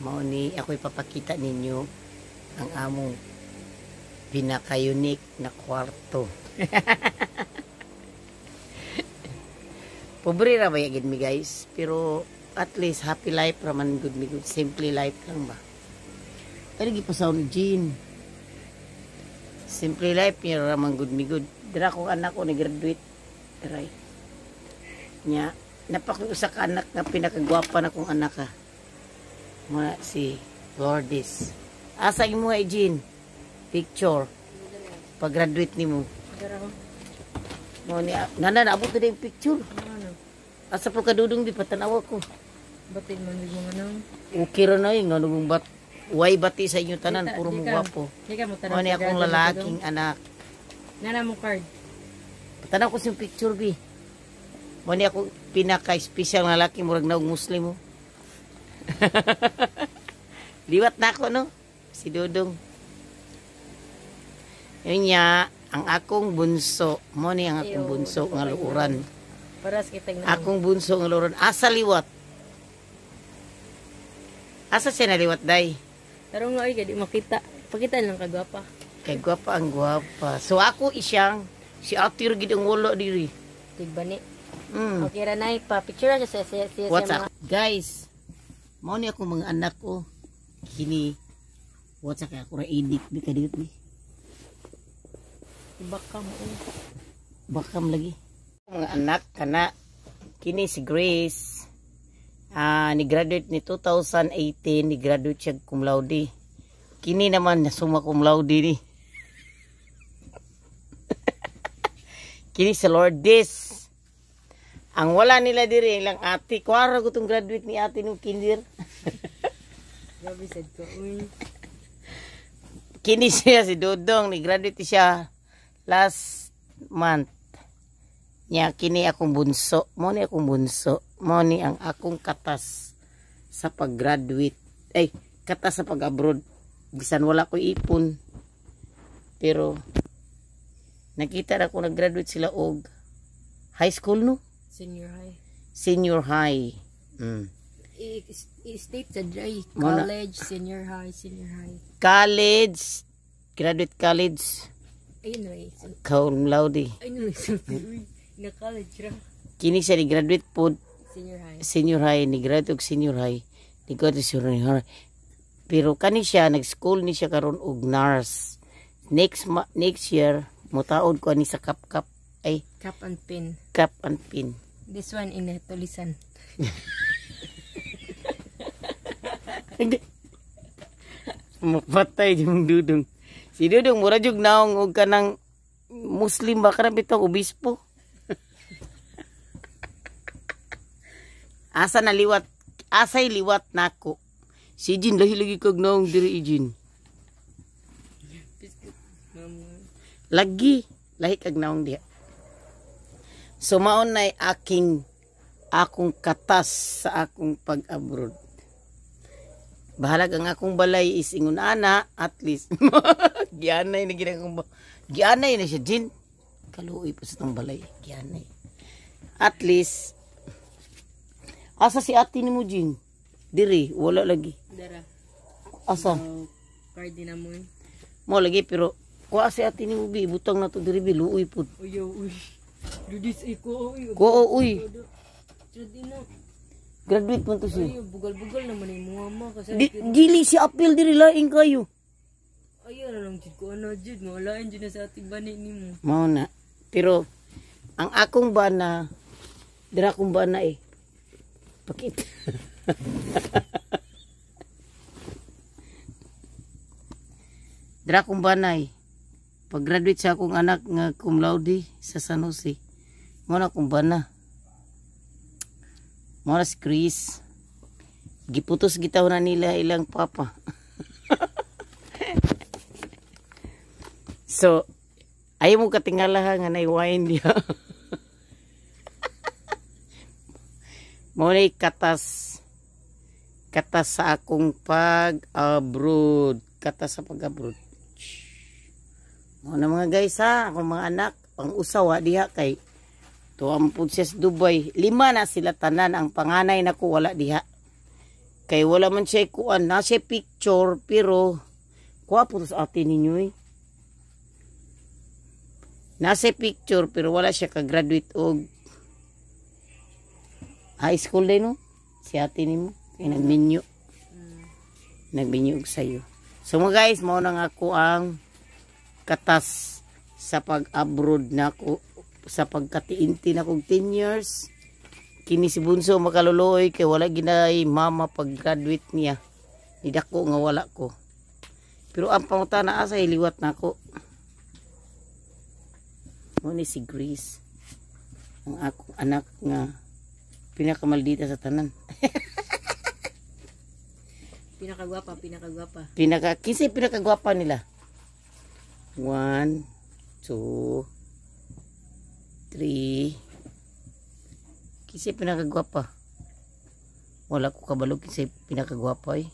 Mao ni ako ipapakita ninyo ang among pinaka-unique na kwarto. Pobre ra ba gid mi, guys, pero at least happy life ra man gud mi gud, simple life lang ba. Pero gipasaw ni Jean. Simple life niya ra man gud mi gud. Dira ko anak ko ni graduate. Diray. Nya napako usa ka anak nga pinakagwapa na kong anak ha. Muna si Lourdes. Asa imo ay Jean? Picture. Pag-graduate nimo. Mo ni nana naabot na yung picture. Ano? Asa po kadudong di patanawa ko. Batin man mo nga nang. Okay ra na eh, nga nung bat way bati sa inyo tanan, puro mo Di ka- gwapo. Di ka mo Mo tanaw ni sa akong graduate lalaking anak. dudong. Nana mo card. Patanaw ko sa picture bi. Mo ni ako pinaka-special nga lalaki, murag naog Muslim mo. Liwat na ako no. Si Dudong. Yun niya, ang akong bunso. Mo ni ang akong Iyo, bunso nga luuran. Paras kitag na. Akong bunso nga luuran. Asa liwat? Asa siya naliwat, day? Pero nga ay di makita. Pakita lang kagwapa. Kay gwapa ang gwapa. So ako isyang si Ate ra gid ang wala diri. Tigbani. Mm. Okay ra nay pa picture ra siya sa sa sa What's mga up? Guys, mao ni akong mga anak ko. Kini what's up kay ako ra idik bi kadiyot ni. Baka mo. Eh. Bakam lagi. Mga anak kana kini si Grace. Ah, ni graduate ni 2018, ni graduate siya cum laude. Kini naman summa cum laude ni. Kini si Lourdes. Ang wala nila diri ilang ate. Kuwara ko tong graduate ni ate nung kinder. Grabe sad ko. Uy. Kini siya si Dodong, ni graduate siya last month. Nya kini akong bunso, mo ni akong bunso, mo ni ang akong katas sa pag-graduate. Ay, katas sa pag-abroad. Bisan wala ko ipon. Pero nakita na ko nag-graduate sila og high school no, Senior high. Senior high. I-state sa dry. Mo na. College, senior high, senior high. College, graduate college, Ayun na eh. cum laude. Ayun na eh. Uy. Na college ra. Kini siya ni graduate po Senior high. Senior high, ni graduate og senior high, ni graduate senior high. Pero kani siya nag-school ni siya karon og nurse. Next year motaod ko ani sa kap ay Cap and pin. Cap and pin. This one in tulisan. Mapatay yung Dudong. Si Dudong mura jug naong og kanang Muslim ba kanang bitong obispo. Asa na liwat? Asay liwat nako. Si Jin lahi lagi kag naong diri, Jin. Lagi lahi kag naong diha. So maon nay aking akong katas sa akong pag-abroad. Bahalag ang akong balay is ingon ana, at least. Gianay na gid akong gianay na siya, Jin. Kaluoy pa sa tong balay, gianay. At least asa si ate nimo, Jin? Diri wala lagi. Dara. Asa? So, card din na mo eh. Mo lagi pero kuha si ate nimo bi butang na to diri bi luoy pud. Uy, uy. Ludis ay ko, uy. Ko uy, Trad na. Graduate man to siya. Ay, bugal-bugal naman yung mama kasi Di, dili si apil diri laing kayo. Ay, ano lang jud ko ano jud, mawalain jud na sa ating bani nimo. Mao na. Pero ang akong bana dira akong bana eh. Pakita. Dira akong bana eh. Pag-graduate sa akong anak nga cum laude sa San Jose. Mao na akong bana. Mao na si Chris. Giputos gitaw na nila ilang papa. So, ayaw mo katingala ha nga nay wine diha. Mo ni katas katas sa akong pag-abroad. Katas sa pag-abroad. Mo na mga guys ha, akong mga anak, ang usawa diha kay tuwa pud siya sa Dubai. Lima na sila tanan, ang panganay nako wala diha. Kay wala man siya kuan, na siya picture pero kuha po to sa ate ninyo eh. Nasa picture pero wala siya ka-graduate og high school din, no? Si ate nimo kay nagminyo. Nagminyo og sayo. So mga guys, mao na nga ako ang katas sa pag-abroad nako sa pagkatiinti na kog 10 years. Kini si Bunso makaluluoy kay wala ginay mama pag graduate niya. Nidako nga wala ko. Pero ang pangutana, asa iliwat nako? Mo ni si Grace. Ang akong anak nga pinakamaldita sa tanan. Pinakagwapa, pinakagwapa. Pinaka kinsay pinakagwapa nila? One, two, three. Kinsay pinakagwapa? Wala ko kabalo kinsay pinakagwapa eh.